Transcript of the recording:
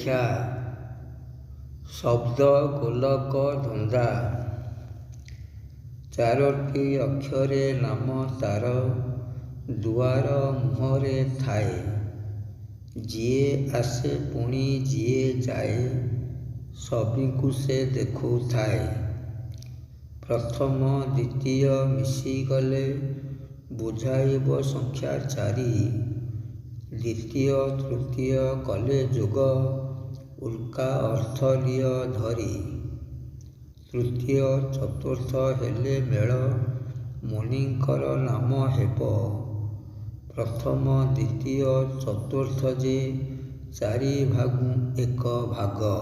ଅପେକ୍ଷା। ଶବ୍ଦ ଗୋଲକ ଧନ୍ଦା। ଚାରୋଟି ଅକ୍ଷରେ ନାମ ତାର, ଦୁଆର ମୁହଁରେ ଥାଏ। ଯିଏ ଆସେ ପୁଣି ଯିଏ ଯାଏ, ସଭିଙ୍କୁ ସେ ଦେଖୁଥାଏ। ପ୍ରଥମ ଦ୍ୱିତୀୟ ମିଶିଗଲେ ବୁଝାଇବ ସଂଖ୍ୟା ଚାରି। ଦ୍ୱିତୀୟ ତୃତୀୟ କଲେ ଯୋଗ, ଉଲ୍କା ଅର୍ଥ ନିଅ ଧରି। ତୃତୀୟ ଚତୁର୍ଥ ହେଲେ ମେଳ, ମୁନିଙ୍କର ନାମ ହେବ। ପ୍ରଥମ ଦ୍ୱିତୀୟ ଚତୁର୍ଥ ଯେ, ଚାରି ଭାଗୁଁ ଏକ ଭାଗ।